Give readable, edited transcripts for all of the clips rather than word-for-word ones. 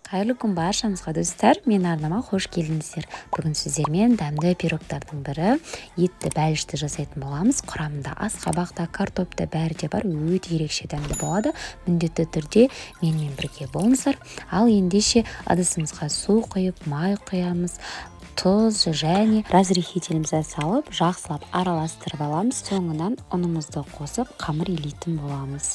Қайырлы күн баршаңызға, достар! Менің арнама қош келдіңіздер! Бүгін сіздермен дәмді пирогтардың бірі етті бәлішті жасайтын боламыз. Құрамында асқабақ та, картоп та, бәрі де бар. Өте ерекше дәмді болады. Міндетті түрде менімен бірге болыңыздар. Ал ендеше, ыдысымызға су құйып, май құямыз, тұз және разрыхлителімізді салып, жақсылап араластырып аламыз. Соңынан ұнымызды қосып, қамыр илейтін боламыз.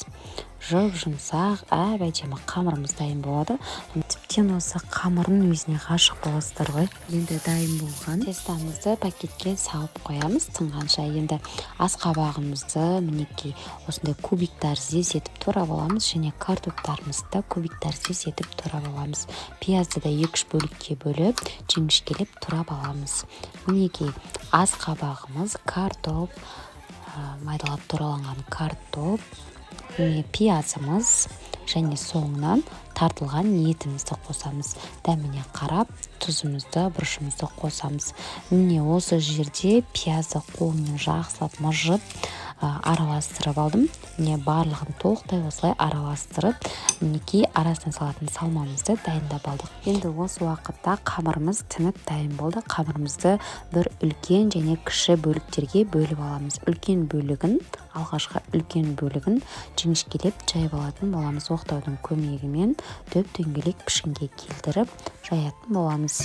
Жұп жұмсақ, әп әдемі қамырымыз дайын болады. Тіптен осы қамырдың өзіне ғашық боласыздар ғой. Енді дайын болған тестамызды пакетке салып қоямыз тынғанша. Енді асқабағымызды, мінекей, осындай кубик тәріздес етіп турап аламыз және картоптарымызды да кубик тәріздес етіп турап аламыз. Пиязды да екі үш бөлікке бөліп, жіңішкелеп турап аламыз. Мінекей, асқабағымыз, картоп, майдалап тураланған картоп, міне, пиязымыз және соңынан тартылған етімізді қосамыз. Дәміне қарап тұзымызды, бұрышымызды қосамыз. Міне, осы жерде пиязды қолыммен жақсылап мыжып, араластырып алдым. Міне, барлығын толықтай осылай араластырып, мінекей, арасына салатын салмамызды дайындап алдық. Енді осы уақытта қамырымыз тініп дайын болды. Қамырымызды бір үлкен және кіші бөліктерге бөліп аламыз. Үлкен бөлігін, алғашқы үлкен бөлігін жіңішкелеп жайып алатын боламыз. Оқтаудың көмегімен дөп дөңгелек пішінге келтіріп жаятын боламыз.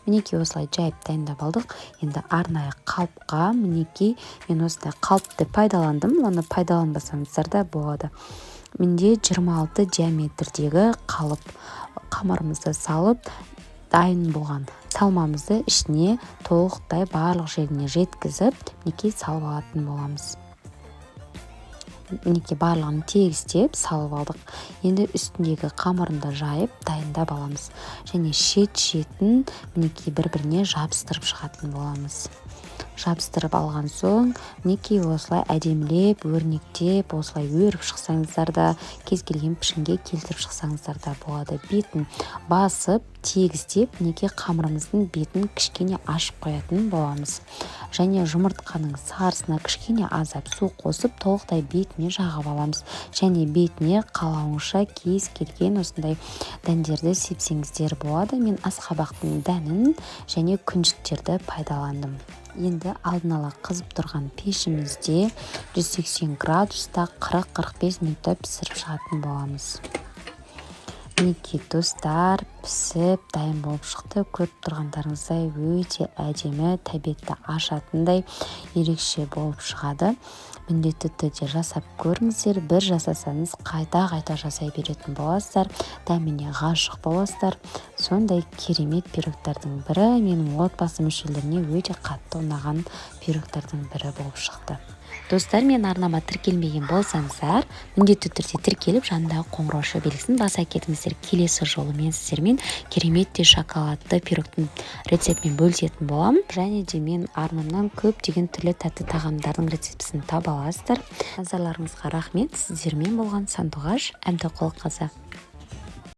Мінекей, осылай жайып дайындап алдық. Енді арнайы қалыпқа, мінекей, мен осындай қалыпты пайдаландым, оны пайдаланбасаңыздар да болады. Менде 26 диаметрдегі қалып. Қамырымызды салып, дайын болған салмамызды ішіне толықтай барлық жеріне жеткізіп, мінекей, салып алатын боламыз. Мінекей, барлығын тегістеп салып алдық. Енді үстіндегі қамырын да жайып дайындап аламыз және шет шетін, мінекей, бір біріне жабыстырып шығатын боламыз. Жабыстырып алған соң, мінекей, осылай әдемілеп өрнектеп, осылай өріп шықсаңыздар да, кез келген пішінге келтіріп шықсаңыздар да болады. Бетін басып, тегістеп, мінекей, қамырымыздың бетін кішкене ашып қоятын боламыз және жұмыртқаның сарысына кішкене аздап су қосып, толықтай бетіне жағып аламыз және бетіне қалауыңызша кез келген осындай дәндерді сепсеңіздер болады. Мен асқабақтың дәнін және күнжіттерді пайдаландым. Енді алдын ала қызып тұрған пешімізде 180 градуста 40-45 минутта пісіріп шығатын боламыз. Мінекей, достар, пісіп дайын болып шықты. Көріп тұрғандарыңыздай, өте әдемі, тәбетті ашатындай ерекше болып шығады. Міндетті түрде жасап көріңіздер. Бір жасасаңыз, қайта қайта жасай беретін боласыздар, дәміне ғашық боласыздар. Сондай керемет пирогтардың бірі, менің отбасы мүшелеріне өте қатты ұнаған пирогтардың бірі болып шықты. Достар, мен арнама тіркелмеген болсаңыздар, міндетті түрде тіркеліп, жанындағы қоңырауша белгісін баса кетіңіздер. Келесі жолы мен сіздермен керемет те шоколадты пирогтың рецептімен бөлісетін боламын және де мен арнамнан көптеген түрлі тәтті тағамдардың рецептісін таба аласыздар. Назарларыңызға рахмет! Сіздермен болған Сандуғаш Әбдіқұлқызы.